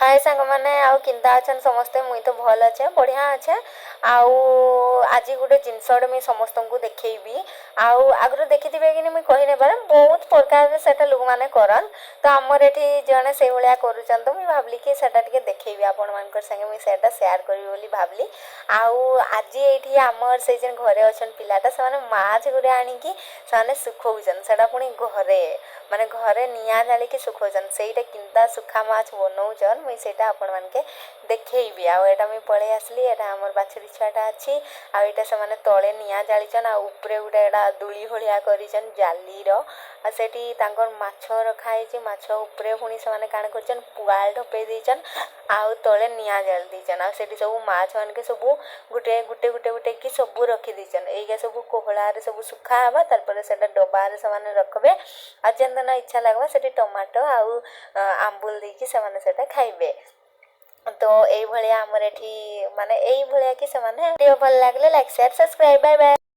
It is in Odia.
ହାଏ ସାଙ୍ଗମାନେ, ଆଉ କେନ୍ତା ଅଛନ୍ ସମସ୍ତେ? ମୁଇଁ ତ ଭଲ୍ ଅଛେ, ବଢ଼ିଆ ଅଛେ। ଆଉ ଆଜି ଗୋଟେ ଜିନିଷଟେ ମୁଇଁ ସମସ୍ତଙ୍କୁ ଦେଖେଇବି। ଆଉ ଆଗରୁ ଦେଖିଥିବେ କି ମୁଇଁ କହି ନାଇଁ ପାରେ। ବହୁତ ପ୍ରକାରରେ ସେଟା ଲୋକମାନେ କରନ୍। ତ ଆମର ଏଠି ଜଣେ ସେଇଭଳିଆ କରୁଛନ୍, ତ ମୁଇଁ ଭାବିଲି କି ସେଟା ଟିକେ ଦେଖେଇବି ଆପଣମାନଙ୍କର ସାଙ୍ଗେ, ମୁଇଁ ସେଟା ସେୟାର କରିବି ବୋଲି ଭାବିଲି। ଆଉ ଆଜି ଏଇଠି ଆମର ସେଇ ଯେନ୍ ଘରେ ଅଛନ୍ ପିଲାଟା, ସେମାନେ ମାଛ ଗୋଟେ ଆଣିକି ସେମାନେ ଶୁଖଉଛନ୍। ସେଟା ପୁଣି ଘରେ, ମାନେ ଘରେ ନିଆଁ ଜାଳିକି ଶୁଖଉଛନ୍। ସେଇଟା କିନ୍ତା ଶୁଖା ମାଛ ବନଉଛନ୍, ମୁଇଁ ସେଇଟା ଆପଣମାନକେ ଦେଖେଇବି। ଆଉ ଏଇଟା ମୁଇଁ ପଳେଇ ଆସିଲି। ଏଇଟା ଆମର ବାଛୁରୀ ଛୁଆଟା ଅଛି। ଆଉ ଏଇଟା ସେମାନେ ତଳେ ନିଆଁ ଜାଳିଛନ୍ ଆଉ ଉପରେ ଗୋଟେ ଏଇଟା ଦୋଳି ଭଳିଆ କରିଛନ୍ ଜାଲିର। ଆଉ ସେଠି ତାଙ୍କର ମାଛ ରଖା ହେଇଛି। ମାଛ ଉପରେ ପୁଣି ସେମାନେ କାଣା କରିଛନ୍, ପୁଆଲ ଢପେଇ ଦେଇଛନ୍ ଆଉ ତଳେ ନିଆଁ ଜାଳି ଦେଇଛନ୍। ଆଉ ସେଠି ସବୁ ମାଛ ମାନକେ ସବୁ ଗୋଟେ ଗୋଟେ ଗୋଟେ ଗୋଟେ କି ସବୁ ରଖିଦେଇଛନ୍। ଏଇଗା ସବୁ କୋହଳାରେ ସବୁ ଶୁଖା ହେବା, ତାରପରେ ସେଟା ଡବାରେ ସେମାନେ ରଖବେ। ଆଉ ଯେନ୍ ଦିନ ଇଚ୍ଛା ଲାଗ୍ବା, ସେଠି ଟମାଟୋ ଆଉ ଆମ୍ବୁଲ ଦେଇକି ସେମାନେ ସେଟା ଖାଇବେ। ତ ଏଇଭଳିଆ ଆମର ଏଠି, ମାନେ ଏଇଭଳିଆ କି ସେମାନେ। ଭିଡ଼ିଓ ଭଲ ଲାଗିଲେ like, share, subscribe. Bye bye.